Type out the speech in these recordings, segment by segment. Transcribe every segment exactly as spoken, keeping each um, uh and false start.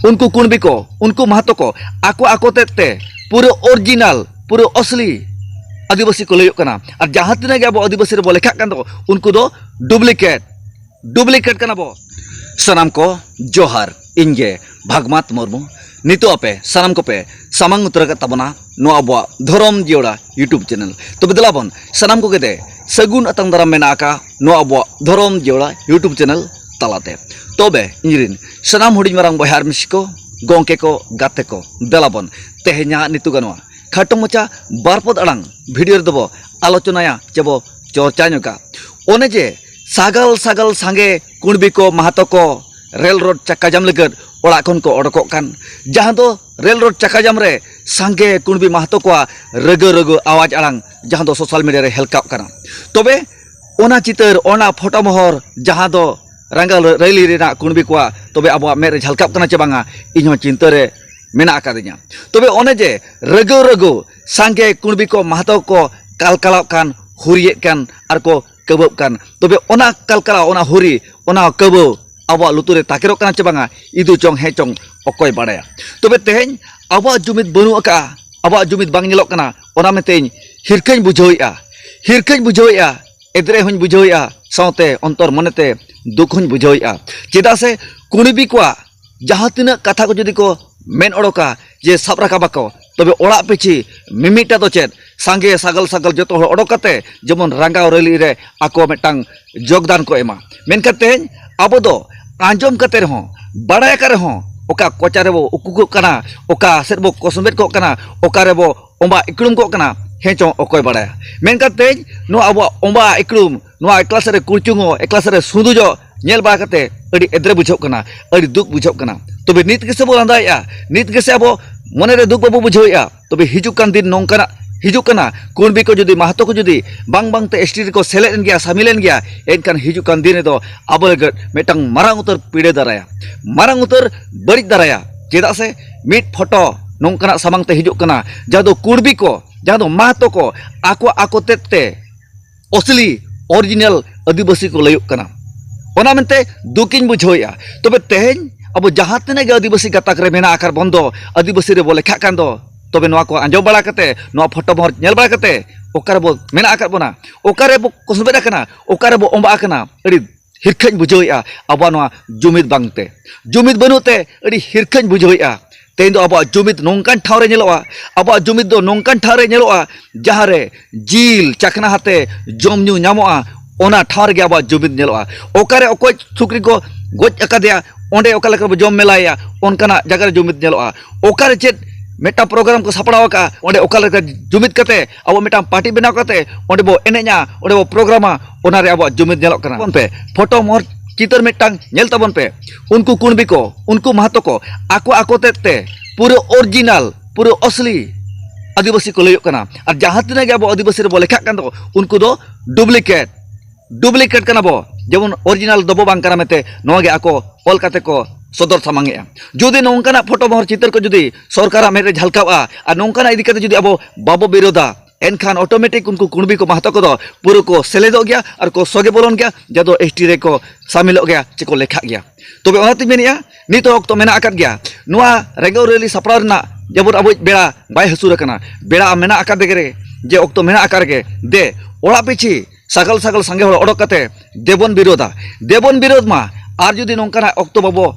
ᱩᱱᱠᱩ ᱠᱩᱬᱵᱤ ᱠᱚ, ᱩᱱᱠᱩ ᱢᱟᱦᱟᱛᱚ ᱠᱚ ᱟᱠᱚ ᱟᱠᱚ ᱛᱮᱫ ᱛᱮ ᱯᱩᱨᱟᱹ ᱚᱨᱤᱡᱤᱱᱟᱞ, ᱯᱩᱨᱟᱹ ᱚᱥᱞᱤ ᱟᱹᱫᱤᱵᱟᱹᱥᱤ ᱠᱚ ᱞᱟᱹᱭᱚᱜ ᱠᱟᱱᱟ᱾ ᱟᱨ ᱡᱟᱦᱟᱸ ᱛᱤᱱᱟᱹᱜ ᱜᱮ ᱟᱵᱚ ᱟᱹᱫᱤᱵᱟᱹᱥᱤ ᱨᱮᱵᱚ ᱞᱮᱠᱷᱟᱜ ᱠᱟᱱ ᱫᱚ, ᱩᱱᱠᱩ ᱫᱚ ᱰᱩᱯᱞᱤᱠᱮᱴ, ᱰᱩᱯᱞᱤᱠᱮᱴ ᱠᱟᱱᱟ ᱵᱚ᱾ ᱥᱟᱱᱟᱢ ᱠᱚ ᱡᱚᱦᱟᱨ, ᱤᱧ ᱜᱮ ᱵᱷᱟᱜᱽᱢᱟᱛ ᱢᱩᱨᱢᱩ᱾ ᱱᱤᱛᱚᱜ ᱟᱯᱮ ᱥᱟᱱᱟᱢ ᱠᱚᱯᱮ ᱥᱟᱢᱟᱝ ᱩᱛᱟᱹᱨ ᱟᱠᱟᱫ ᱛᱟᱵᱚᱱᱟ ᱱᱚᱣᱟ ᱟᱵᱚᱣᱟᱜ ᱫᱷᱚᱨᱚᱢ ᱡᱤᱭᱟᱹᱲᱟ YouTube ᱪᱮᱱᱮᱞ᱾ ᱛᱚᱵᱮ ᱫᱮᱞᱟ ᱵᱚᱱ ᱥᱟᱱᱟᱢ ᱠᱚᱜᱮ ᱛᱮ ᱥᱟᱹᱜᱩᱱ ᱟᱛᱟᱝ ᱫᱟᱨᱟᱢ ᱢᱮᱱᱟᱜ ᱟᱠᱟᱫ ᱱᱚᱣᱟ ᱟᱵᱚᱣᱟᱜ ᱫᱷᱚᱨᱚᱢ ᱡᱤᱭᱟᱹᱲᱟ YouTube ᱪᱮᱱᱮᱞ ᱛᱟᱞᱟᱛᱮ᱾ ᱛᱚᱵᱮ ᱤᱧ ᱨᱤᱱ ᱥᱟᱱᱟᱢ ᱦᱩᱰᱤᱧ ᱢᱟᱨᱟᱝ ᱵᱚᱭᱦᱟ ᱟᱨ ᱢᱤᱥᱤ ᱠᱚ, ᱜᱚᱢᱠᱮ ᱠᱚ, ᱜᱟᱛᱮ ᱠᱚ, ᱫᱮᱞᱟ ᱵᱚᱱ ᱛᱮᱦᱮᱧᱟᱜ ᱱᱤᱛᱚᱜ ᱜᱟᱱᱚᱜᱼᱟ ᱠᱷᱟᱴᱚ ᱢᱟᱪᱷᱟ ᱵᱟᱨ ᱯᱚᱫ ᱟᱲᱟᱝ ᱵᱷᱤᱰᱤᱭᱳ ᱨᱮᱫᱚ ᱵᱚ ᱟᱞᱳᱪᱚᱱᱟᱭᱟ ᱪᱮ ᱵᱚ ᱪᱚᱨᱪᱟ ᱧᱚᱜᱟ᱾ ᱚᱱᱮ ᱡᱮ ᱥᱟᱜᱟᱞ ᱥᱟᱜᱟᱞ ᱥᱟᱸᱜᱮ ᱠᱩᱬᱵᱤ ᱠᱚ ᱢᱟᱦᱟᱛᱚ ᱠᱚ ᱨᱮᱞ ᱨᱳᱰ ᱪᱟᱠᱟ ᱡᱟᱢ ᱞᱟᱹᱜᱤᱫ ᱚᱲᱟᱜ ᱠᱷᱚᱱ ᱠᱚ ᱚᱰᱚᱠᱚᱜ ᱠᱟᱱ, ᱡᱟᱦᱟᱸ ᱫᱚ ᱨᱮᱞ ᱨᱳᱰ ᱪᱟᱠᱟ ᱡᱟᱢ ᱨᱮ ᱥᱟᱸᱜᱮ ᱠᱩᱬᱵᱤ ᱢᱟᱦᱟᱛᱚ ᱠᱚᱣᱟᱜ ᱨᱟᱹᱜᱟᱹ ᱨᱟᱹᱜᱟᱹ ᱟᱣᱟᱡᱽ ᱟᱲᱟᱝ, ᱡᱟᱦᱟᱸ ᱫᱚ ᱥᱳᱥᱟᱞ ᱢᱤᱰᱤᱭᱟ ᱨᱮ ᱦᱮᱞᱠᱟᱜ ᱠᱟᱱᱟ᱾ ᱛᱚᱵᱮ ᱚᱱᱟ ᱪᱤᱛᱟᱹᱨ, ᱚᱱᱟ ᱯᱷᱳᱴᱳ ᱢᱚᱦᱚᱨ, ᱡᱟᱦᱟᱸ ᱫᱚ ᱨᱟᱸᱜᱟᱣ ᱨᱮᱞᱤ ᱨᱮᱱᱟᱜ ᱠᱩᱬᱵᱤ ᱠᱚᱣᱟᱜ, ᱛᱚᱵᱮ ᱟᱵᱚᱣᱟᱜ ᱢᱮᱫ ᱨᱮ ᱡᱷᱟᱞᱠᱟᱜ ᱠᱟᱱᱟ ᱪᱮ ᱵᱟᱝᱟ, ᱤᱧ ᱦᱚᱸ ᱪᱤᱱᱛᱟᱹ ᱨᱮ ᱢᱮᱱᱟᱜ ᱟᱠᱟᱫᱤᱧᱟ᱾ ᱛᱚᱵᱮ ᱚᱱᱮ ᱡᱮ ᱨᱟᱹᱜᱟᱹᱣ ᱨᱟᱹᱜᱟᱹᱣ ᱥᱟᱸᱜᱮ ᱠᱩᱬᱵᱤ ᱠᱚ ᱢᱟᱦᱟᱛᱚ ᱠᱚ ᱠᱟᱞᱠᱟᱞᱟᱜ ᱠᱟᱱ, ᱦᱩᱨᱤᱭᱮᱫ ᱠᱟᱱ ᱟᱨ ᱠᱚ ᱠᱟᱹᱵᱟᱹᱜ ᱠᱟᱱ, ᱛᱚᱵᱮ ᱚᱱᱟ ᱠᱟᱞᱠᱟᱞᱟᱣ, ᱚᱱᱟ ᱦᱩᱨᱤ, ᱚᱱᱟ ᱠᱟᱹᱵᱟᱹᱣ ᱟᱵᱚᱣᱟᱜ ᱞᱩᱛᱩᱨ ᱨᱮ ᱛᱟᱠᱮᱨᱚᱜ ᱠᱟᱱᱟ ᱪᱮ ᱵᱟᱝᱟ, ᱤᱫᱩ ᱪᱚᱝ ᱦᱮᱸ ᱪᱚᱝ ᱚᱠᱚᱭ ᱵᱟᱲᱟᱭᱟ᱾ ᱛᱚᱵᱮ ᱛᱮᱦᱮᱧ ᱟᱵᱚᱣᱟᱜ ᱡᱩᱢᱤᱫ ᱵᱟᱹᱱᱩᱜ ᱟᱠᱟᱫᱼᱟ, ᱟᱵᱚᱣᱟᱜ ᱡᱩᱢᱤᱫ ᱵᱟᱝ ᱧᱮᱞᱚᱜ ᱠᱟᱱᱟ, ᱚᱱᱟ ᱢᱮᱱᱛᱮ ᱤᱧ ᱦᱤᱨᱠᱷᱟᱹᱧ ᱵᱩᱡᱷᱟᱹᱣᱮᱫᱼᱟ, ᱦᱤᱨᱠᱷᱟᱹᱧ ᱵᱩᱡᱷᱟᱹᱣᱮᱫᱼᱟ, ᱮᱫᱽᱨᱮ ᱦᱚᱧ ᱵᱩᱡᱷᱟᱹᱣᱮᱫᱼᱟ, ᱥᱟᱶᱛᱮ ᱚᱱᱛᱚᱨ ᱢᱚᱱᱮᱛᱮ ᱫᱩᱠ ᱦᱚᱧ ᱵᱩᱡᱷᱟᱹᱣᱮᱫᱼᱟ᱾ ᱪᱮᱫᱟᱜ ᱥᱮ ᱠᱩᱬᱵᱤ ᱠᱚᱣᱟᱜ ᱡᱟᱦᱟᱸ ᱛᱤᱱᱟᱹᱜ ᱠᱟᱛᱷᱟ ᱠᱚ ᱡᱩᱫᱤ ᱠᱚ ᱢᱮᱱ ᱚᱰᱚᱠᱟ, ᱡᱮ ᱥᱟᱵ ᱨᱟᱠᱟᱵ ᱟᱠᱚ, ᱛᱚᱵᱮ ᱚᱲᱟᱜ ᱯᱤᱪᱷᱤ ᱢᱤᱢᱤᱫᱴᱟᱝ ᱫᱚ ᱪᱮᱫ, ᱥᱟᱸᱜᱮ ᱥᱟᱜᱟᱞ ᱥᱟᱜᱟᱞ ᱡᱚᱛᱚ ᱦᱚᱲ ᱚᱰᱚᱠ ᱠᱟᱛᱮ ᱡᱮᱢᱚᱱ ᱨᱟᱸᱜᱟᱣ ᱨᱮᱞᱤ ᱨᱮ ᱟᱠᱚ ᱢᱤᱫᱴᱟᱝ ᱡᱳᱜᱽᱫᱟᱱ ᱠᱚ ᱮᱢᱟ᱾ ᱢᱮᱱᱠᱷᱟᱱ ᱛᱮᱦᱮᱧ ᱟᱵᱚ ᱫᱚ ᱟᱸᱡᱚᱢ ᱠᱟᱛᱮ ᱨᱮᱦᱚᱸ, ᱵᱟᱲᱟᱭ ᱟᱠᱟᱫ ᱨᱮᱦᱚᱸ, ᱚᱠᱟ ᱠᱚᱪᱟ ᱨᱮᱵᱚ ᱩᱠᱩ ᱠᱚᱜ ᱠᱟᱱᱟ, ᱚᱠᱟ ᱥᱮᱫ ᱵᱚ ᱠᱚᱥᱢᱮᱫ ᱠᱚᱜ ᱠᱟᱱᱟ, ᱚᱠᱟ ᱨᱮᱵᱚ ᱚᱸᱵᱟ ᱤᱠᱲᱩᱢ ᱠᱚᱜ ᱠᱟᱱᱟ, ᱦᱮᱸ ᱪᱚᱝ ᱚᱠᱚᱭ ᱵᱟᱲᱟᱭᱟ᱾ ᱢᱮᱱᱠᱷᱟᱱ ᱛᱮᱦᱮᱧ ᱱᱚᱣᱟ ᱟᱵᱚᱣᱟᱜ ᱚᱸᱵᱟ ᱤᱠᱲᱩᱢ, ᱱᱚᱣᱟ ᱮᱠᱞᱟ ᱥᱮᱫ ᱨᱮ ᱠᱩᱲᱪᱩᱝᱚᱜ, ᱮᱠᱞᱟ ᱥᱮᱫ ᱨᱮ ᱥᱩᱸᱫᱩᱡᱚᱜ ᱧᱮᱞ ᱵᱟᱲᱟ ᱠᱟᱛᱮ ᱟᱹᱰᱤ ᱮᱫᱽᱨᱮ ᱵᱩᱡᱷᱟᱹᱜ ᱠᱟᱱᱟ, ᱟᱹᱰᱤ ᱫᱩᱠ ᱵᱩᱡᱷᱟᱹᱜ ᱠᱟᱱᱟ᱾ ᱛᱚᱵᱮ ᱱᱤᱛ ᱜᱮᱥᱮ ᱵᱚ ᱞᱟᱸᱫᱟᱭᱮᱫᱼᱟ, ᱱᱤᱛ ᱜᱮᱥᱮ ᱟᱵᱚ ᱢᱚᱱᱮᱨᱮ ᱫᱩᱠ ᱵᱟᱵᱚ ᱵᱩᱡᱷᱟᱹᱣᱮᱫᱼᱟ᱾ ᱛᱚᱵᱮ ᱦᱤᱡᱩᱜ ᱠᱟᱱ ᱫᱤᱱ ᱱᱚᱝᱠᱟᱱᱟᱜ ᱦᱤᱡᱩᱜ ᱠᱟᱱᱟ, ᱠᱩᱬᱵᱤ ᱠᱚ ᱡᱩᱫᱤ, ᱢᱟᱦᱟᱛᱚ ᱠᱚ ᱡᱩᱫᱤ ᱵᱟᱝ ᱵᱟᱝᱛᱮ ᱮᱥᱴᱤ ᱨᱮᱠᱚ ᱥᱮᱞᱮᱫ ᱮᱱ ᱜᱮᱭᱟ, ᱥᱟᱢᱤᱞ ᱮᱱ ᱜᱮᱭᱟ, ᱮᱱᱠᱷᱟᱱ ᱦᱤᱡᱩᱜ ᱠᱟᱱ ᱫᱤᱱ ᱨᱮᱫᱚ ᱟᱵᱚ ᱞᱟᱹᱜᱤᱫ ᱢᱤᱫᱴᱟᱝ ᱢᱟᱨᱟᱝ ᱩᱛᱟᱹᱨ ᱯᱤᱲᱟᱹ ᱫᱟᱨᱟᱭᱟ, ᱢᱟᱨᱟᱝ ᱩᱛᱟᱹᱨ ᱵᱟᱹᱲᱤᱡ ᱫᱟᱨᱟᱭᱟ᱾ ᱪᱮᱫᱟᱜ ᱥᱮ ᱢᱤᱫ ᱯᱷᱳᱴᱳ ᱱᱚᱝᱠᱟᱱᱟᱜ ᱥᱟᱢᱟᱝ ᱛᱮ ᱦᱤᱡᱩᱜ ᱠᱟᱱᱟ, ᱡᱟᱦᱟᱸ ᱫᱚ ᱠᱩᱬᱵᱤ ᱠᱚ, ᱡᱟᱦᱟᱸ ᱫᱚ ᱢᱟᱦᱟᱛᱚ ᱠᱚ ᱟᱠᱚ ᱟᱠᱚ ᱛᱮᱫ ᱛᱮ ᱚᱥᱞᱤ, ᱚᱨᱤᱡᱤᱱᱟᱞ ᱟᱹᱫᱤᱵᱟᱹᱥᱤ ᱠᱚ ᱞᱟᱹᱭᱚᱜ ᱠᱟᱱᱟ᱾ ᱚᱱᱟ ᱢᱮᱱᱛᱮ ᱫᱩᱠᱤᱧ ᱵᱩᱡᱷᱟᱹᱣᱮᱫᱼᱟ᱾ ᱛᱚᱵᱮ ᱛᱮᱦᱮᱧ ᱟᱵᱚ ᱡᱟᱦᱟᱸ ᱛᱤᱱᱟᱹᱜ ᱜᱮ ᱟᱹᱫᱤᱵᱟᱹᱥᱤ ᱜᱟᱛᱟᱠ ᱨᱮ ᱢᱮᱱᱟᱜ ᱟᱠᱟᱫ ᱵᱚᱱ ᱫᱚ, ᱟᱹᱫᱤᱵᱟᱹᱥᱤ ᱨᱮᱵᱚ ᱞᱮᱠᱷᱟᱜ ᱠᱟᱱ ᱫᱚ, ᱛᱚᱵᱮ ᱱᱚᱣᱟ ᱠᱚ ᱟᱸᱡᱚᱢ ᱵᱟᱲᱟ ᱠᱟᱛᱮ, ᱱᱚᱣᱟ ᱯᱷᱳᱴᱳ ᱢᱚᱦᱚᱨ ᱧᱮᱞ ᱵᱟᱲᱟ ᱠᱟᱛᱮ, ᱚᱠᱟ ᱨᱮᱵᱚ ᱢᱮᱱᱟᱜ ᱟᱠᱟᱫ ᱵᱚᱱᱟ, ᱚᱠᱟ ᱨᱮᱵᱚ ᱠᱚᱥᱵᱮᱫ ᱟᱠᱟᱱᱟ, ᱚᱠᱟ ᱨᱮᱵᱚ ᱚᱸᱵᱟ ᱟᱠᱟᱱᱟ, ᱟᱹᱰᱤ ᱦᱤᱨᱠᱷᱟᱹᱧ ᱵᱩᱡᱷᱟᱹᱣᱮᱫᱼᱟ ᱟᱵᱚᱣᱟᱜ ᱱᱚᱣᱟ ᱡᱩᱢᱤᱫ ᱵᱟᱝᱛᱮ᱾ ᱡᱩᱢᱤᱫ ᱵᱟᱹᱱᱩᱜ ᱛᱮ ᱟᱹᱰᱤ ᱦᱤᱨᱠᱷᱟᱹᱧ ᱵᱩᱡᱷᱟᱹᱣᱮᱫᱼᱟ᱾ ᱛᱮᱦᱮᱧ ᱫᱚ ᱟᱵᱚᱣᱟᱜ ᱡᱩᱢᱤᱫ ᱱᱚᱝᱠᱟᱱ ᱴᱷᱟᱶ ᱨᱮ ᱧᱮᱞᱚᱜᱼᱟ, ᱟᱵᱚᱣᱟᱜ ᱡᱩᱢᱤᱫ ᱫᱚ ᱱᱚᱝᱠᱟᱱ ᱴᱷᱟᱶ ᱨᱮ ᱧᱮᱞᱚᱜᱼᱟ, ᱡᱟᱦᱟᱸ ᱨᱮ ᱡᱤᱞ ᱪᱟᱠᱷᱱᱟ ᱟᱛᱮ ᱡᱚᱢ ᱧᱩ ᱧᱟᱢᱚᱜᱼᱟ, ᱚᱱᱟ ᱴᱷᱟᱶ ᱨᱮᱜᱮ ᱟᱵᱚᱣᱟᱜ ᱡᱩᱢᱤᱫ ᱧᱮᱞᱚᱜᱼᱟ᱾ ᱚᱠᱟᱨᱮ ᱚᱠᱚᱭ ᱥᱩᱠᱨᱤ ᱠᱚ ᱜᱚᱡ ᱟᱠᱟᱫᱮᱭᱟ, ᱚᱸᱰᱮ ᱚᱠᱟ ᱞᱮᱠᱟ ᱵᱚ ᱡᱚᱢ ᱢᱮᱞᱟᱭᱟ, ᱚᱱᱠᱟᱱᱟᱜ ᱡᱟᱭᱜᱟ ᱨᱮ ᱡᱩᱢᱤᱫ ᱧᱮᱞᱚᱜᱼᱟ᱾ ᱚᱠᱟᱨᱮ ᱪᱮᱫ ᱢᱤᱫᱴᱟᱝ ᱯᱨᱳᱜᱨᱟᱢ ᱠᱚ ᱥᱟᱯᱲᱟᱣ ᱟᱠᱟᱫᱼᱟ, ᱚᱸᱰᱮ ᱚᱠᱟ ᱞᱮᱠᱟ ᱡᱩᱢᱤᱫ ᱠᱟᱛᱮ ᱟᱵᱚ ᱢᱤᱫᱴᱟᱝ ᱯᱟᱨᱴᱤ ᱵᱮᱱᱟᱣ ᱠᱟᱛᱮ ᱚᱸᱰᱮ ᱵᱚ ᱮᱱᱮᱡᱼᱟ, ᱚᱸᱰᱮ ᱵᱚ ᱯᱨᱳᱜᱨᱟᱢᱟ, ᱚᱱᱟᱨᱮ ᱟᱵᱚᱣᱟᱜ ᱡᱩᱢᱤᱫ ᱧᱮᱞᱚᱜ ᱠᱟᱱᱟ᱾ ᱛᱟᱵᱚᱱ ᱯᱮ, ᱯᱷᱳᱴᱳ ᱢᱚᱦᱚᱨ ᱪᱤᱛᱟᱹᱨ ᱢᱤᱫᱴᱟᱝ ᱧᱮᱞ ᱛᱟᱵᱚᱱ ᱯᱮ᱾ ᱩᱱᱠᱩ ᱠᱩᱬᱵᱤ ᱠᱚ, ᱩᱱᱠᱩ ᱢᱟᱦᱟᱛᱚ ᱠᱚ ᱟᱠᱚ ᱟᱠᱚ ᱛᱮᱫ ᱛᱮ ᱯᱩᱨᱟᱹ ᱚᱨᱤᱡᱤᱱᱟᱞ, ᱯᱩᱨᱟᱹ ᱚᱥᱞᱤ ᱟᱹᱫᱤᱵᱟᱹᱥᱤ ᱠᱚ ᱞᱟᱹᱭᱚᱜ ᱠᱟᱱᱟ᱾ ᱟᱨ ᱡᱟᱦᱟᱸ ᱛᱤᱱᱟᱹᱜ ᱜᱮ ᱟᱵᱚ ᱟᱹᱫᱤᱵᱟᱹᱥᱤ ᱨᱮᱵᱚ ᱞᱮᱠᱷᱟᱜ ᱠᱟᱱ ᱫᱚ, ᱩᱱᱠᱩ ᱫᱚ ᱰᱩᱯᱞᱤᱠᱮᱴ, ᱰᱩᱯᱞᱤᱠᱮᱴ ᱠᱟᱱᱟ ᱵᱚ, ᱡᱮᱢᱚᱱ ᱚᱨᱤᱡᱤᱱᱟᱞ ᱫᱚᱵᱚ ᱵᱟᱝ ᱠᱟᱱᱟ ᱢᱮᱱᱛᱮ ᱱᱚᱣᱟ ᱜᱮ ᱟᱠᱚ ᱚᱞ ᱠᱟᱛᱮ ᱠᱚ ᱥᱚᱫᱚᱨ ᱥᱟᱢᱟᱝᱮᱜᱼᱟ᱾ ᱡᱩᱫᱤ ᱱᱚᱝᱠᱟᱱᱟᱜ ᱯᱷᱳᱴᱳ ᱢᱚᱦᱚᱨ ᱪᱤᱛᱟᱹᱨ ᱠᱚ ᱡᱩᱫᱤ ᱥᱚᱨᱠᱟᱨᱟᱜ ᱢᱮᱫ ᱨᱮ ᱡᱷᱟᱞᱠᱟᱣᱜᱼᱟ ᱟᱨ ᱱᱚᱝᱠᱟᱱᱟᱜ ᱤᱫᱤ ᱠᱟᱛᱮ ᱡᱩᱫᱤ ᱟᱵᱚ ᱵᱟᱵᱚ ᱵᱤᱨᱳᱫᱟ, ᱮᱱᱠᱷᱟᱱ ᱚᱴᱳᱢᱮᱴᱤᱠ ᱩᱱᱠᱩ ᱠᱩᱬᱵᱤ ᱠᱚ ᱢᱟᱦᱟᱛᱚ ᱠᱚᱫᱚ ᱯᱩᱨᱟᱹ ᱠᱚ ᱥᱮᱞᱮᱫᱚᱜ ᱜᱮᱭᱟ ᱟᱨ ᱠᱚ ᱥᱚᱜᱮ ᱵᱚᱞᱚᱱ ᱜᱮᱭᱟ, ᱡᱟᱦᱟᱸ ᱫᱚ ᱮᱥ ᱴᱤ ᱨᱮᱠᱚ ᱥᱟᱢᱤᱞᱚᱜ ᱜᱮᱭᱟ, ᱪᱮ ᱠᱚ ᱞᱮᱠᱷᱟᱜ ᱜᱮᱭᱟ᱾ ᱛᱚᱵᱮ ᱚᱱᱟᱛᱤᱧ ᱢᱮᱱᱮᱫᱼᱟ, ᱱᱤᱛ ᱦᱚᱸ ᱚᱠᱛᱚ ᱢᱮᱱᱟᱜ ᱟᱠᱟᱫ ᱜᱮᱭᱟ᱾ ᱱᱚᱣᱟ ᱨᱮᱸᱜᱟᱣ ᱨᱮᱞᱤ ᱥᱟᱯᱲᱟᱣ ᱨᱮᱱᱟᱜ ᱡᱮᱢᱚᱱ ᱟᱵᱚᱭᱤᱡ ᱵᱮᱲᱟ ᱵᱟᱭ ᱦᱟᱹᱥᱩᱨ ᱟᱠᱟᱱᱟ, ᱵᱮᱲᱟ ᱢᱮᱱᱟᱜ ᱟᱠᱟᱫ ᱨᱮᱜᱮ, ᱡᱮ ᱚᱠᱛᱚ ᱢᱮᱱᱟᱜ ᱟᱠᱟᱫ ᱨᱮᱜᱮ, ᱫᱮ ᱚᱲᱟᱜ ᱯᱤᱪᱷᱤ ᱥᱟᱜᱟᱞ ᱥᱟᱜᱟᱞ ᱥᱟᱸᱜᱮ ᱦᱚᱲ ᱚᱰᱚᱠ ᱠᱟᱛᱮ ᱫᱮᱵᱚᱱ ᱵᱤᱨᱳᱫᱟ, ᱫᱮᱵᱚᱱ ᱵᱤᱨᱳᱫ ᱢᱟ᱾ ᱟᱨ ᱡᱩᱫᱤ ᱱᱚᱝᱠᱟᱱᱟᱜ ᱚᱠᱛᱚ ᱵᱟᱵᱚ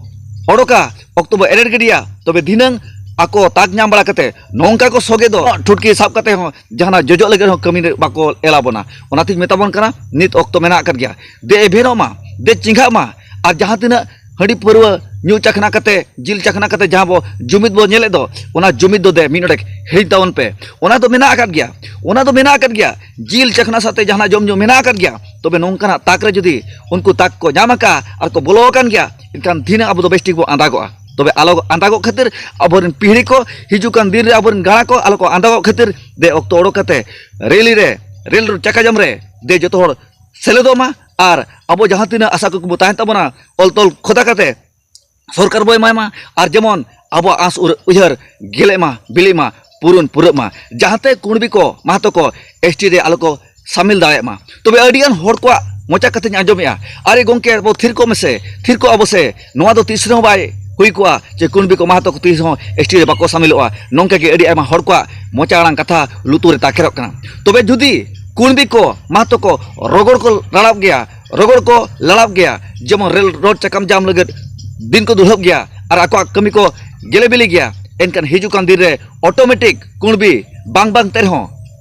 ᱚᱰᱚᱠᱟ, ᱚᱠᱛᱚ ᱵᱚ ᱮᱨᱮᱲ ᱜᱤᱰᱤᱭᱟ, ᱛᱚᱵᱮ ᱫᱷᱤᱱᱟᱹᱝ ᱟᱠᱚ ᱛᱟᱠ ᱧᱟᱢ ᱵᱟᱲᱟ ᱠᱟᱛᱮ ᱱᱚᱝᱠᱟ ᱠᱚ ᱥᱚᱜᱮ ᱫᱚ ᱴᱷᱩᱴᱠᱤ ᱥᱟᱵ ᱠᱟᱛᱮ ᱦᱚᱸ ᱡᱟᱦᱟᱱᱟᱜ ᱡᱚᱡᱚᱜ ᱞᱟᱹᱜᱤᱫ ᱦᱚᱸ ᱠᱟᱹᱢᱤ ᱨᱮ ᱵᱟᱠᱚ ᱮᱞᱟ ᱵᱚᱱᱟ᱾ ᱚᱱᱟᱛᱤᱧ ᱢᱮᱛᱟ ᱵᱚᱱ ᱠᱟᱱᱟ, ᱱᱤᱛ ᱚᱠᱛᱚ ᱢᱮᱱᱟᱜ ᱟᱠᱟᱫ ᱜᱮᱭᱟ᱾ ᱫᱮ ᱮᱵᱷᱮᱱᱚᱜ ᱢᱟ, ᱫᱮ ᱪᱮᱸᱜᱷᱟᱜ ᱢᱟ, ᱟᱨ ᱡᱟᱦᱟᱸ ᱛᱤᱱᱟᱹᱜ ᱦᱟᱺᱰᱤ ᱯᱟᱹᱨᱣᱟᱹ ᱧᱩ ᱪᱟᱠᱷᱱᱟ ᱠᱟᱛᱮ, ᱡᱤᱞ ᱪᱟᱠᱷᱱᱟ ᱠᱟᱛᱮ ᱡᱟᱦᱟᱸ ᱵᱚ ᱡᱩᱢᱤᱫ ᱵᱚ ᱧᱮᱞᱮᱫ ᱫᱚ, ᱚᱱᱟ ᱡᱩᱢᱤᱫ ᱫᱚ ᱫᱮ ᱢᱤᱫ ᱰᱚᱸᱰᱮᱠ ᱦᱤᱲᱤᱧ ᱛᱟᱵᱚᱱ ᱯᱮ᱾ ᱚᱱᱟ ᱫᱚ ᱢᱮᱱᱟᱜ ᱟᱠᱟᱫ ᱜᱮᱭᱟ, ᱚᱱᱟ ᱫᱚ ᱢᱮᱱᱟᱜ ᱟᱠᱟᱫ ᱜᱮᱭᱟ᱾ ᱡᱤᱞ ᱪᱟᱠᱷᱱᱟ ᱥᱟᱶᱛᱮ ᱡᱟᱦᱟᱱᱟᱜ ᱡᱚᱢ ᱧᱩ ᱢᱮᱱᱟᱜ ᱟᱠᱟᱫ ᱜᱮᱭᱟ᱾ ᱛᱚᱵᱮ ᱱᱚᱝᱠᱟᱱᱟᱜ ᱛᱟᱠ ᱨᱮ ᱡᱩᱫᱤ ᱩᱱᱠᱩ ᱛᱟᱠ ᱠᱚ ᱧᱟᱢ ᱟᱠᱟᱫᱼᱟ ᱟᱨ ᱠᱚ ᱵᱚᱞᱚ ᱟᱠᱟᱱ ᱜᱮᱭᱟ, ᱮᱱᱠᱷᱟᱱ ᱫᱷᱤᱱᱟᱹᱝ ᱟᱵᱚ ᱫᱚ ᱵᱮᱥ ᱴᱷᱤᱠ ᱵᱚ ᱟᱸᱫᱟᱜᱚᱜᱼᱟ᱾ ᱛᱚᱵᱮ ᱟᱞᱚ ᱟᱸᱫᱟᱜᱚᱜ ᱠᱷᱟᱹᱛᱤᱨ ᱟᱵᱚᱨᱮᱱ ᱯᱤᱦᱲᱤ ᱠᱚ, ᱦᱤᱡᱩᱜ ᱠᱟᱱ ᱫᱤᱱ ᱨᱮ ᱟᱵᱚᱨᱮᱱ ᱜᱟᱬᱟ ᱠᱚ ᱟᱞᱚ ᱠᱚ ᱟᱸᱫᱟᱜᱚᱜ ᱠᱷᱟᱹᱛᱤᱨ ᱫᱮ ᱚᱠᱛᱚ ᱚᱰᱚᱠ ᱠᱟᱛᱮ ᱨᱮᱞᱤ ᱨᱮ, ᱨᱮᱞ ᱪᱟᱠᱟᱡᱟᱢ ᱨᱮ ᱫᱮ ᱡᱚᱛᱚ ᱦᱚᱲ ᱥᱮᱞᱮᱫᱚᱜ ᱢᱟ᱾ ᱟᱨ ᱟᱵᱚ ᱡᱟᱦᱟᱸ ᱛᱤᱱᱟᱹᱜ ᱟᱥᱟ ᱠᱩᱠᱢᱩ ᱛᱟᱦᱮᱱ ᱛᱟᱵᱚᱱᱟ, ᱚᱞ ᱛᱚᱞ ᱠᱷᱚᱫᱟ ᱠᱟᱛᱮ ᱥᱚᱨᱠᱟᱨ ᱵᱚ ᱮᱢᱟᱭ ᱢᱟ᱾ ᱟᱨ ᱡᱮᱢᱚᱱ ᱟᱵᱚᱣᱟᱜ ᱟᱸᱥ ᱩᱨ-, ᱩᱭᱦᱟᱹᱨ ᱜᱮᱞᱮᱜ ᱢᱟ, ᱵᱤᱞᱤᱜ ᱢᱟ, ᱯᱩᱨᱩᱱ ᱯᱩᱨᱟᱹᱜ ᱢᱟ, ᱡᱟᱦᱟᱸᱛᱮ ᱠᱩᱬᱵᱤ ᱠᱚ, ᱢᱟᱦᱟᱛᱚ ᱠᱚ ᱮᱥ ᱴᱤ ᱨᱮ ᱟᱞᱚ ᱠᱚ ᱥᱟᱢᱤᱞ ᱫᱟᱲᱮᱭᱟᱜ ᱢᱟ᱾ ᱛᱚᱵᱮ ᱟᱹᱰᱤᱜᱟᱱ ᱦᱚᱲ ᱠᱚᱣᱟᱜ ᱢᱚᱪᱟ ᱠᱟᱛᱷᱟᱧ ᱟᱸᱡᱚᱢᱮᱜᱼᱟ, "ᱟᱨᱮ ᱜᱚᱢᱠᱮ, ᱟᱵᱚ ᱛᱷᱤᱨ ᱠᱚᱜ ᱢᱮᱥᱮ, ᱛᱷᱤᱨ ᱠᱚᱜ ᱟᱵᱚ ᱥᱮ, ᱱᱚᱣᱟ ᱫᱚ ᱛᱤᱥ ᱨᱮᱦᱚᱸ ᱵᱟᱭ ᱦᱩᱭ ᱠᱚᱜᱼᱟ ᱡᱮ ᱠᱩᱬᱵᱤ ᱠᱚ ᱢᱟᱦᱟᱛᱚ ᱠᱚ ᱛᱤᱥ ᱦᱚᱸ ᱮᱥᱴᱤ ᱨᱮ ᱵᱟᱠᱚ ᱥᱟᱢᱤᱞᱚᱜᱼᱟ", ᱱᱚᱝᱠᱟ ᱜᱮ ᱟᱹᱰᱤ ᱟᱭᱢᱟ ᱦᱚᱲ ᱠᱚᱣᱟᱜ ᱢᱚᱪᱟ ᱟᱲᱟᱝ ᱠᱟᱛᱷᱟ ᱞᱩᱛᱩᱨ ᱨᱮ ᱛᱟᱠᱮᱨᱚᱜ ᱠᱟᱱᱟ᱾ ᱛᱚᱵᱮ ᱡᱩᱫᱤ ᱠᱩᱬᱵᱤ ᱠᱚ ᱢᱟᱦᱟᱛᱚ ᱠᱚ ᱨᱚᱜᱚᱲ ᱠᱚ ᱨᱟᱲᱟᱵ ᱜᱮᱭᱟ, ᱨᱚᱜᱚᱲ ᱠᱚ ᱞᱟᱲᱟᱵ ᱜᱮᱭᱟ, ᱡᱮᱢᱚᱱ ᱨᱮᱞ ᱨᱳᱰ ᱪᱟᱠᱟᱢ ᱡᱟᱢ ᱞᱟᱹᱜᱤᱫ ᱫᱤᱱ ᱠᱚ ᱫᱩᱲᱦᱟᱹᱵ ᱜᱮᱭᱟ ᱟᱨ ᱟᱠᱚᱣᱟᱜ ᱠᱟᱹᱢᱤ ᱠᱚ ᱜᱮᱞᱮ ᱵᱤᱞᱤ ᱜᱮᱭᱟ, ᱮᱱᱠᱷᱟᱱ ᱦᱤᱡᱩᱜ ᱠᱟᱱ ᱫᱤᱱ ᱨᱮ ᱚᱴᱳᱢᱮᱴᱤᱠ ᱠᱩᱬᱵᱤ ᱵᱟᱝ ᱵᱟᱝ ᱛᱮ ᱨᱮᱦᱚᱸ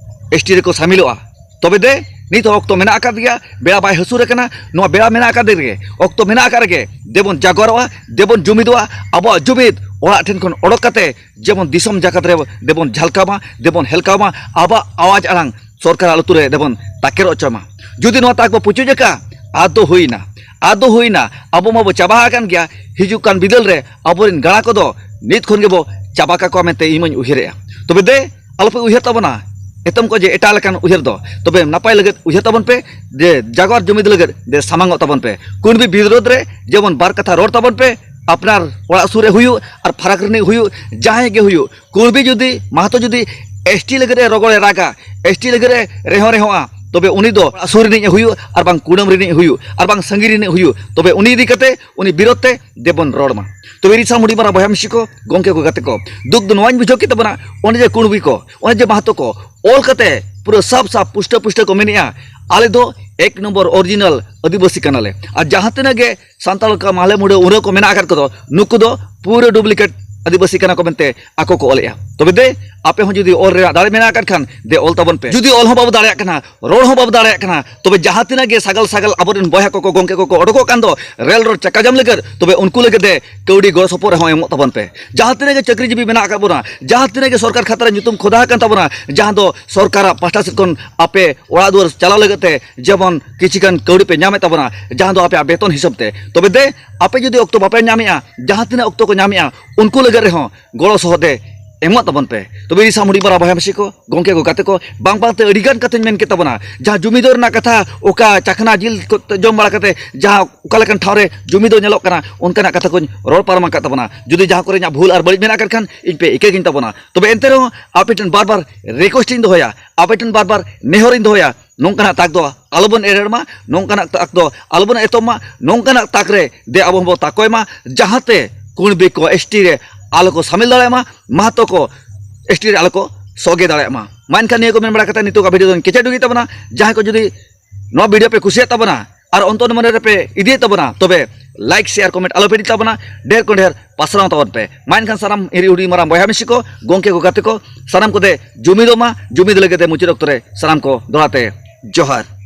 ᱮᱥᱴᱤ ᱨᱮᱠᱚ ᱥᱟᱢᱤᱞᱚᱜᱼᱟ᱾ ᱛᱚᱵᱮ ᱫᱮ, ᱱᱤᱛ ᱦᱚᱸ ᱚᱠᱛᱚ ᱢᱮᱱᱟᱜ ᱟᱠᱟᱫ ᱜᱮᱭᱟ, ᱵᱮᱲᱟ ᱵᱟᱭ ᱦᱟᱹᱥᱩᱨ ᱟᱠᱟᱱᱟ, ᱱᱚᱣᱟ ᱵᱮᱲᱟ ᱢᱮᱱᱟᱜ ᱟᱠᱟᱫ ᱨᱮᱜᱮ, ᱚᱠᱛᱚ ᱢᱮᱱᱟᱜ ᱟᱠᱟᱫ ᱨᱮᱜᱮ ᱫᱮᱵᱚᱱ ᱡᱟᱜᱚᱨᱚᱜᱼᱟ, ᱫᱮᱵᱚᱱ ᱡᱩᱢᱤᱫᱚᱜᱼᱟ, ᱟᱵᱚᱣᱟᱜ ᱡᱩᱢᱤᱫ ᱚᱲᱟᱜ ᱴᱷᱮᱱ ᱠᱷᱚᱱ ᱚᱰᱚᱠ ᱠᱟᱛᱮ ᱡᱮᱢᱚᱱ ᱫᱤᱥᱚᱢ ᱡᱟᱠᱟᱛ ᱨᱮ ᱫᱮᱵᱚᱱ ᱡᱷᱟᱞᱠᱟᱣ ᱢᱟ, ᱫᱮᱵᱚᱱ ᱦᱮᱞᱠᱟᱣ ᱢᱟ, ᱟᱵᱚᱣᱟᱜ ᱟᱣᱟᱡ ᱟᱲᱟᱝ ᱥᱚᱨᱠᱟᱨᱟᱜ ᱞᱩᱛᱩᱨ ᱨᱮ ᱫᱮᱵᱚᱱ ᱛᱟᱠᱮᱨ ᱦᱚᱪᱚᱭ ᱢᱟ᱾ ᱡᱩᱫᱤ ᱱᱚᱣᱟ ᱛᱟᱠ ᱵᱚ ᱯᱩᱪᱩᱡ ᱟᱠᱟᱫᱼᱟ, ᱟᱫ ᱫᱚ ᱦᱩᱭᱱᱟ, ᱟᱫ ᱫᱚ ᱦᱩᱭᱱᱟ, ᱟᱵᱚ ᱢᱟᱵᱚ ᱪᱟᱵᱟ ᱟᱠᱟᱱ ᱜᱮᱭᱟ᱾ ᱦᱤᱡᱩᱜ ᱠᱟᱱ ᱵᱤᱫᱟᱹᱞ ᱨᱮ ᱟᱵᱚᱨᱮᱱ ᱜᱟᱬᱟ ᱠᱚᱫᱚ ᱱᱤᱛ ᱠᱷᱚᱱ ᱜᱮᱵᱚ ᱪᱟᱵᱟ ᱠᱟᱠᱚᱣᱟ ᱢᱮᱱᱛᱮ ᱤᱧ ᱢᱟᱧ ᱩᱭᱦᱟᱹᱨᱮᱜᱼᱟ᱾ ᱛᱚᱵᱮ ᱫᱮ, ᱟᱞᱚᱯᱮ ᱩᱭᱦᱟᱹᱨ ᱛᱟᱵᱚᱱᱟ ᱮᱛᱚᱢ ᱠᱚ ᱡᱮ ᱮᱴᱟᱜ ᱞᱮᱠᱟᱱ ᱩᱭᱦᱟᱹᱨ ᱫᱚ, ᱛᱚᱵᱮ ᱱᱟᱯᱟᱭ ᱞᱟᱹᱜᱤᱫ ᱩᱭᱦᱟᱹᱨ ᱛᱟᱵᱚᱱ ᱯᱮ, ᱡᱮ ᱡᱟᱜᱣᱟᱨ ᱡᱩᱢᱤᱫ ᱞᱟᱹᱜᱤᱫ ᱫᱮ ᱥᱟᱢᱟᱝᱚᱜ ᱛᱟᱵᱚᱱ ᱯᱮ᱾ ᱠᱩᱬᱵᱤ ᱵᱤᱨᱳᱫᱷ ᱨᱮ ᱡᱮᱢᱚᱱ ᱵᱟᱨ ᱠᱟᱛᱷᱟ ᱨᱚᱲ ᱛᱟᱵᱚᱱ ᱯᱮ, ᱟᱯᱱᱟᱨ ᱚᱲᱟᱜ ᱥᱩᱨ ᱨᱮ ᱦᱩᱭᱩᱜ ᱟᱨ ᱯᱷᱟᱨᱟᱠ ᱨᱤᱱᱤᱡ ᱦᱩᱭᱩᱜ, ᱡᱟᱦᱟᱸᱭ ᱜᱮ ᱦᱩᱭᱩᱜ, ᱠᱩᱬᱵᱤ ᱡᱩᱫᱤ, ᱢᱟᱦᱟᱛᱚ ᱡᱩᱫᱤ ᱮᱥᱴᱤ ᱞᱟᱹᱜᱤᱫ ᱮ ᱨᱚᱜᱚᱲ ᱮ ᱨᱟᱜᱟ, ᱮᱥᱴᱤ ᱞᱟᱹᱜᱤᱫ ᱮ ᱨᱮᱦᱚᱸ ᱨᱮᱦᱚᱸᱜᱼᱟ, ᱛᱚᱵᱮ ᱩᱱᱤ ᱫᱚ ᱚᱲᱟᱜ ᱥᱩᱨ ᱨᱤᱱᱤᱡ ᱮ ᱦᱩᱭᱩᱜ, ᱟᱨ ᱵᱟᱝ ᱠᱩᱰᱟᱹᱢ ᱨᱤᱱᱤᱡ ᱦᱩᱭᱩᱜ, ᱟᱨ ᱵᱟᱝ ᱥᱟᱺᱜᱤᱧ ᱨᱤᱱᱤᱡ ᱦᱩᱭᱩᱜ, ᱛᱚᱵᱮ ᱩᱱᱤ ᱤᱫᱤ ᱠᱟᱛᱮ ᱩᱱᱤ ᱵᱤᱨᱳᱫᱷ ᱛᱮ ᱫᱮᱵᱚᱱ ᱨᱚᱲ ᱢᱟ᱾ ᱛᱚᱵᱮ ᱤᱨᱤᱥᱟ ᱢᱩᱰᱤ ᱢᱟᱨᱟ ᱵᱚᱭᱦᱟ ᱢᱤᱥᱤ ᱠᱚ, ᱜᱚᱢᱠᱮ ᱠᱚ, ᱜᱟᱛᱮ ᱠᱚ, ᱫᱩᱠ ᱫᱚ ᱱᱚᱣᱟᱧ ᱵᱩᱡᱷᱟᱹᱣ ᱠᱮᱫ ᱛᱟᱵᱚᱱᱟ, ᱚᱱᱮ ᱡᱮ ᱠᱩᱬᱵᱤ ᱠᱚ, ᱚᱱᱮ ᱡᱮ ᱢᱟᱦᱟᱛᱚ ᱠᱚ ᱚᱞ ᱠᱟᱛᱮ ᱯᱩᱨᱟᱹ ᱥᱟᱯ ᱥᱟᱯ ᱯᱩᱥᱴᱟᱹ ᱯᱩᱥᱴᱟᱹ ᱠᱚ ᱢᱮᱱᱮᱜᱼᱟ, ᱟᱞᱮ ᱫᱚ ᱮᱠ ᱱᱚᱢᱵᱚᱨ ᱚᱨᱤᱡᱤᱱᱟᱞ ᱟᱹᱫᱤᱵᱟᱹᱥᱤ ᱠᱟᱱᱟᱞᱮ᱾ ᱟᱨ ᱡᱟᱦᱟᱸ ᱛᱤᱱᱟᱹᱜ ᱜᱮ ᱥᱟᱱᱛᱟᱲ ᱠᱚ ᱢᱟᱦᱞᱮ ᱢᱩᱰᱟᱹ ᱩᱨᱟᱹ ᱠᱚ ᱢᱮᱱᱟᱜ ᱟᱠᱟᱫ ᱠᱚᱫᱚ, ᱱᱩᱠᱩ ᱫᱚ ᱯᱩᱨᱟᱹ ᱰᱩᱯᱞᱤᱠᱮᱴ ᱟᱹᱫᱤᱵᱟᱹᱥᱤ ᱠᱟᱱᱟ ᱠᱚ ᱢᱮᱱᱛᱮ ᱟᱠᱚ ᱠᱚ ᱚᱞᱮᱜᱼᱟ᱾ ᱛᱚᱵᱮ ᱫᱮ, ᱟᱯᱮ ᱦᱚᱸ ᱡᱩᱫᱤ ᱚᱞ ᱨᱮᱱᱟᱜ ᱫᱟᱲᱮ ᱢᱮᱱᱟᱜ ᱟᱠᱟᱫ ᱠᱷᱟᱱ, ᱫᱮ ᱚᱞ ᱛᱟᱵᱚᱱ ᱯᱮ᱾ ᱡᱩᱫᱤ ᱚᱞ ᱦᱚᱸ ᱵᱟᱵᱚ ᱫᱟᱲᱮᱭᱟᱜ ᱠᱟᱱᱟ, ᱨᱚᱲ ᱦᱚᱸ ᱵᱟᱵᱚ ᱫᱟᱲᱮᱭᱟᱜ ᱠᱟᱱᱟ, ᱛᱚᱵᱮ ᱡᱟᱦᱟᱸ ᱛᱤᱱᱟᱹᱜ ᱜᱮ ᱥᱟᱜᱟᱞ ᱥᱟᱜᱟᱞ ᱟᱵᱚᱨᱮᱱ ᱵᱚᱭᱦᱟ ᱠᱚᱠᱚ, ᱜᱚᱢᱠᱮ ᱠᱚᱠᱚ ᱚᱰᱚᱠᱚᱜ ᱠᱟᱱ ᱫᱚ ᱨᱮᱞ ᱨᱳᱰ ᱪᱟᱠᱟ ᱡᱟᱢ ᱞᱟᱹᱜᱤᱫ, ᱛᱚᱵᱮ ᱩᱱᱠᱩ ᱞᱟᱹᱜᱤᱫ ᱫᱮ ᱠᱟᱹᱣᱰᱤ ᱜᱚᱲᱚ ᱥᱚᱯᱚᱦᱚᱫ ᱨᱮᱦᱚᱸ ᱮᱢᱚᱜ ᱛᱟᱵᱚᱱ ᱯᱮ᱾ ᱡᱟᱦᱟᱸ ᱛᱤᱱᱟᱹᱜ ᱜᱮ ᱪᱟᱹᱠᱨᱤᱡᱤᱵᱤ ᱢᱮᱱᱟᱜ ᱟᱠᱟᱫ ᱵᱚᱱᱟ, ᱡᱟᱦᱟᱸ ᱛᱤᱱᱟᱹᱜ ᱜᱮ ᱥᱚᱨᱠᱟᱨ ᱠᱷᱟᱛᱟ ᱨᱮ ᱧᱩᱛᱩᱢ ᱠᱷᱚᱫᱟ ᱟᱠᱟᱱ ᱛᱟᱵᱚᱱᱟ, ᱡᱟᱦᱟᱸ ᱫᱚ ᱥᱚᱨᱠᱟᱨᱟᱜ ᱯᱟᱦᱴᱟ ᱥᱮᱫ ᱠᱷᱚᱱ ᱟᱯᱮ ᱚᱲᱟᱜ ᱫᱩᱣᱟᱹᱨ ᱪᱟᱞᱟᱣ ᱞᱟᱹᱜᱤᱫ ᱛᱮ ᱡᱮᱢᱚᱱ ᱠᱤᱪᱷᱤ ᱜᱟᱱ ᱠᱟᱹᱣᱰᱤ ᱯᱮ ᱧᱟᱢᱮᱫ ᱛᱟᱵᱚᱱᱟ, ᱡᱟᱦᱟᱸ ᱫᱚ ᱟᱯᱮᱭᱟᱜ ᱵᱮᱛᱚᱱ ᱦᱤᱥᱟᱹᱵ ᱛᱮ᱾ ᱛᱚᱵᱮ ᱫᱮ, ᱟᱯᱮ ᱡᱩᱫᱤ ᱚᱠᱛᱚ ᱵᱟᱯᱮ ᱧᱟᱢᱮᱜᱼᱟ, ᱡᱟᱦᱟᱸ ᱛᱤᱱᱟᱹᱜ ᱚᱠᱛᱚ ᱠᱚ ᱧᱟᱢᱮᱜᱼᱟ, ᱩᱱᱠᱩ ᱞᱟᱹᱜᱤᱫ ᱨᱮᱦᱚᱸ ᱜᱚᱲᱚ ᱥᱚᱦᱚᱫ ᱮ ᱮᱢᱚᱜ ᱛᱟᱵᱚᱱ ᱯᱮ᱾ ᱛᱚᱵᱮ ᱤᱨᱤᱥᱟ ᱢᱩᱰᱤ ᱢᱟᱨᱟ ᱵᱚᱭᱦᱟ ᱢᱤᱥᱤ ᱠᱚ, ᱜᱚᱢᱠᱮ ᱠᱚ, ᱜᱟᱛᱮ ᱠᱚ, ᱵᱟᱝ ᱵᱟᱝᱛᱮ ᱟᱹᱰᱤ ᱜᱟᱱ ᱠᱟᱛᱷᱟᱧ ᱢᱮᱱ ᱠᱮᱫ ᱛᱟᱵᱚᱱᱟ᱾ ᱡᱟᱦᱟᱸ ᱡᱩᱢᱤᱫᱚᱨ ᱨᱮᱱᱟᱜ ᱠᱟᱛᱷᱟ, ᱚᱠᱟ ᱪᱟᱠᱷᱱᱟ ᱡᱤᱞ ᱠᱚ ᱡᱚᱢ ᱵᱟᱲᱟ ᱠᱟᱛᱮ ᱡᱟᱦᱟᱸ ᱚᱠᱟ ᱞᱮᱠᱟᱱ ᱴᱷᱟᱶ ᱨᱮ ᱡᱩᱢᱤᱫᱚ ᱧᱮᱞᱚᱜ ᱠᱟᱱᱟ, ᱚᱱᱠᱟᱱᱟᱜ ᱠᱟᱛᱷᱟ ᱠᱚᱧ ᱨᱚᱲ ᱯᱟᱨᱚᱢ ᱟᱠᱟᱫ ᱛᱟᱵᱚᱱᱟ᱾ ᱡᱩᱫᱤ ᱡᱟᱦᱟᱸ ᱠᱚᱨᱮ ᱤᱧᱟᱹᱜ ᱵᱷᱩᱞ ᱟᱨ ᱵᱟᱹᱲᱤᱡ ᱢᱮᱱᱟᱜ ᱟᱠᱟᱫ ᱠᱷᱟᱱ, ᱤᱧ ᱯᱮ ᱤᱠᱟᱹ ᱜᱤᱧ ᱛᱟᱵᱚᱱᱟ᱾ ᱛᱚᱵᱮ ᱮᱱᱛᱮ ᱨᱮᱦᱚᱸ ᱟᱯᱮ ᱴᱷᱮᱱ ᱵᱟᱨ ᱵᱟᱨ ᱨᱤᱠᱣᱮᱥᱴ ᱤᱧ ᱫᱚᱦᱚᱭᱟ, ᱟᱯᱮ ᱴᱷᱮᱱ ᱵᱟᱨ ᱵᱟᱨ ᱱᱮᱦᱚᱨ ᱤᱧ ᱫᱚᱦᱚᱭᱟ, ᱱᱚᱝᱠᱟᱱᱟᱜ ᱛᱟᱠ ᱫᱚ ᱟᱞᱚᱵᱚᱱ ᱮᱨᱮᱲ ᱢᱟ, ᱱᱚᱝᱠᱟᱱᱟᱜ ᱛᱟᱠ ᱫᱚ ᱟᱞᱚᱵᱚᱱ ᱮᱛᱚᱢ ᱢᱟ, ᱱᱚᱝᱠᱟᱱᱟᱜ ᱛᱟᱠ ᱨᱮ ᱫᱮ ᱟᱵᱚ ᱦᱚᱸᱵᱚ ᱛᱟᱠᱚᱭ ᱢᱟ, ᱡᱟᱦᱟᱸᱛᱮ ᱠᱩᱬᱵᱤ ᱠᱚ ᱮᱥᱴᱤ ᱨᱮ ᱟᱞᱚ ᱠᱚ ᱥᱟᱢᱤᱞ ᱫᱟᱲᱮᱭᱟᱜ ᱢᱟ, ᱢᱟᱦᱟᱛᱚ ᱠᱚ ᱮᱥᱴᱤ ᱨᱮ ᱟᱞᱚ ᱠᱚ ᱥᱚᱜᱮ ᱫᱟᱲᱮᱭᱟᱜ ᱢᱟ᱾ ᱢᱟ ᱮᱱᱠᱷᱟᱱ ᱱᱤᱭᱟᱹ ᱠᱚ ᱢᱮᱱ ᱵᱟᱲᱟ ᱠᱟᱛᱮ ᱱᱤᱛᱚᱜᱟᱜ ᱵᱷᱤᱰᱤᱭᱳ ᱫᱚᱧ ᱠᱮᱪᱮᱫ ᱰᱩᱜᱤ ᱛᱟᱵᱚᱱᱟ᱾ ᱡᱟᱦᱟᱸᱭ ᱠᱚ ᱡᱩᱫᱤ ᱱᱚᱣᱟ ᱵᱷᱤᱰᱤᱭᱳ ᱯᱮ ᱠᱩᱥᱤᱭᱟᱜ ᱛᱟᱵᱚᱱᱟ ᱟᱨ ᱚᱱᱛᱚᱨ ᱢᱚᱱᱮ ᱨᱮᱯᱮ ᱤᱫᱤᱭᱮᱫ ᱛᱟᱵᱚᱱᱟ, ᱛᱚᱵᱮ ᱞᱟᱭᱤᱠ, ᱥᱮᱭᱟᱨ, ᱠᱚᱢᱮᱱᱴ ᱟᱞᱚ ᱯᱮ ᱦᱤᱲᱤᱧ ᱛᱟᱵᱚᱱᱟ, ᱰᱷᱮᱨ ᱠᱷᱚᱱ ᱰᱷᱮᱨ ᱯᱟᱥᱱᱟᱣ ᱛᱟᱵᱚᱱ ᱯᱮ᱾ ᱢᱟ ᱮᱱᱠᱷᱟᱱ ᱥᱟᱱᱟᱢ ᱤᱧ ᱨᱮᱱ ᱦᱩᱰᱤᱧ ᱢᱟᱨᱟᱝ ᱵᱚᱭᱦᱟ ᱢᱤᱥᱤ ᱠᱚ, ᱜᱚᱢᱠᱮ ᱠᱚ, ᱜᱟᱛᱮ ᱠᱚ, ᱥᱟᱱᱟᱢ ᱠᱚᱛᱮ ᱡᱩᱢᱤᱫᱚᱜ ᱢᱟ᱾ ᱡᱩᱢᱤᱫ ᱞᱟᱹᱜᱤᱫ ᱛᱮ ᱢᱩᱪᱟᱹᱫ ᱚᱠᱛᱚ ᱨᱮ ᱥᱟᱱᱟᱢ ᱠᱚ ᱫᱚᱦᱲᱟ ᱛᱮ ᱡᱚᱦᱟᱨ᱾